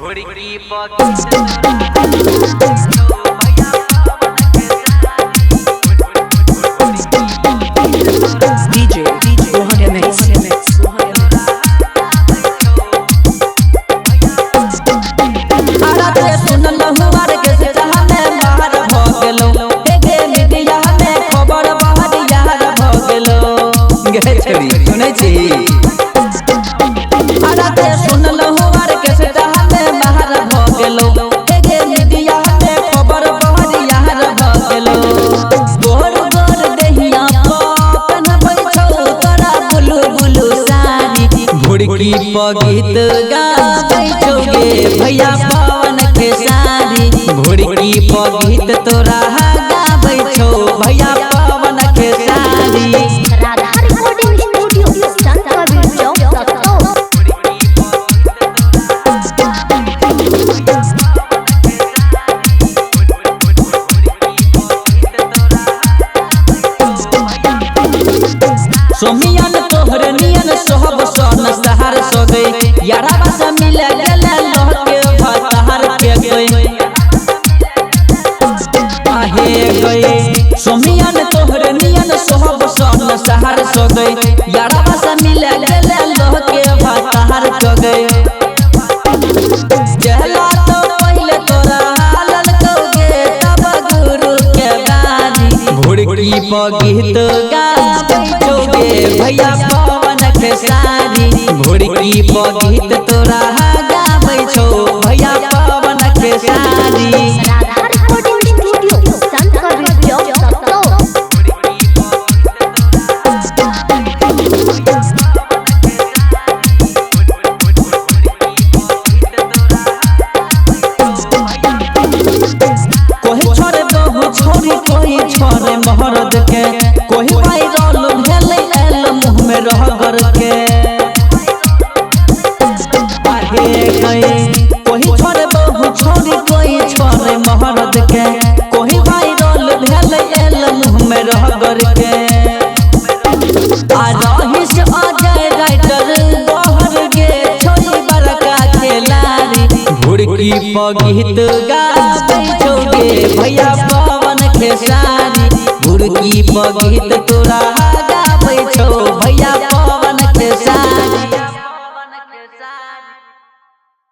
DJ Rohan MX. सुनै छी आराते सुनलहुँ आर के सटामे बाहर भ गेलो एगे मीडिया में खबर बहर यार भ गेलो गोर गोर देहिया पहनबै छौ तोरा बुलु बुलु साड़ी भुड़की पगीत गाबै छौ गे भैया पवन के साड़ी भुड़की पगीत तोरा गाबै छौ भैया पवन के साड़ी। राधा रिकॉर्डिंग स्टूडियो संत कबीर चौक सत्तो। सोमियन तोहर नियन सोहब सन सहार सगे याराबा से मिल गेल लहके भतहार के गए आहे गए। सोमियन तोहर नियन सोहब सन सहार सगे याराबा से मिल गेल लहके भतहार के गए चला तो पहले तोरा हालल कौगे तब गुरु के बानी भुड़की पगीत गाबै छौ गे भैया पवन के साड़ी भुड़की पगीत तोरा गाबै छौ भैया पवन के साड़ी। राधा रिकॉर्डिंग स्टूडियो संत कबीर चौक सत्तो। कोही छोड़े बहु छोरी कोही छोड़े मोहरद के कोही वायरल भेलै एल मुँह में रहगर के आहे गए। कोही छोड़े बहु छोरी कोही छोड़े मोहरद के कोही वायरल भेलै एल मुँह में रहगर के आ रहीस अजय राइटर बहर गे छोरी बड़का खेलाड़ी भुड़की पगीत गाबै छौ गे भैया पवन खेसारी भुड़की पगीत